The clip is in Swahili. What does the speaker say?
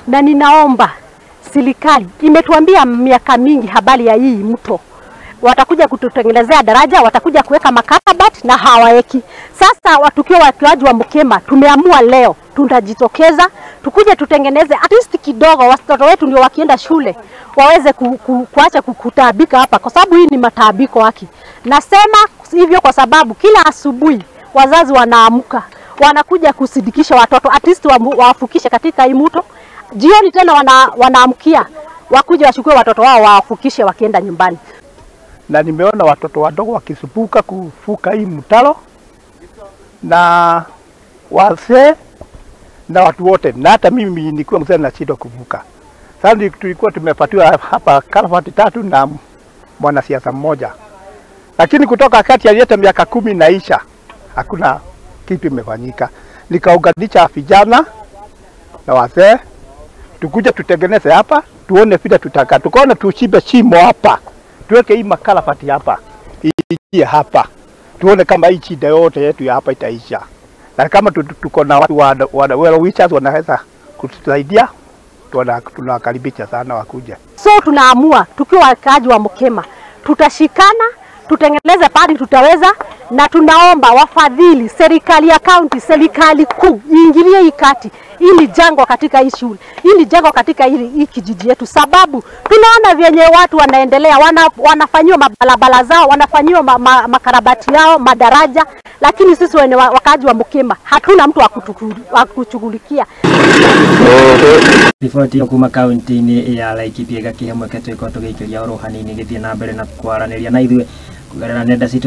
Na ninaomba serikali, imetuambia miaka mingi habari ya hii mto. Watakuja kututengenezea daraja, watakuja kuweka makarabati na hawaeki. Sasa watukiwa wakaaji wa Mukema tumeamua leo tutajitokeza, tukuje tutengeneze at least kidogo, watoto wetu ndio wakienda shule waweze kuacha kutaabika hapa, kwa sababu hii ni mataabiko haki. Nasema hivyo kwa sababu kila asubuhi wazazi wanaamka, wanakuja kusidikisha watoto at least wafukishe katika hii mto. Jioni tena wanaamkia wakuja wachukue watoto wao wafukishe wakienda nyumbani. Na nimeona watoto wadogo wakisupuka kufuka hii mtaro na wazee na watu wote, na hata mimi nilikuwa mzee na shida kuvuka. Sasa tulikuwa tumepatiwa hapa karafati 3 na mwanasiasa mmoja, lakini kutoka wakati aliyeta miaka 10 naisha hakuna kitu imefanyika. Nikaunganisha vijana na wazee tukuja tutengeneze hapa, tuone vile tutaka, tukaona tuchibe shimo hapa, tuweke hii makarafati hapa, iingie hapa, tuone kama hii shida yote yetu ya hapa itaisha. Na kama tuko na watu wa well-wishers wanaweza kutusaidia, tunawakaribisha sana wakuja. So tunaamua tukiwa wakaaji wa Mukema tutashikana, tutengeneze pali tutaweza, na tunaomba wafadhili, serikali ya county, serikali kuu iingilie hii kati, ili jangwa katika hii shule, ili jangwa katika hii kijiji yetu, sababu tunaona vyenye watu wanaendelea, wanafanyiwa mabalabala zao, wanafanyiwa makarabati yao, madaraja, lakini sisi wenye wakaaji wa Mukema hatuna mtu wa kutushughulikia. Riboti kuma kaunti-inĩ ya Laikipia ĩgakĩhe mweke twĩko tũgĩikĩria oro hanini gĩthiĩ na mbere na kwaranĩria na ithuĩ kũgerera nenda citũ.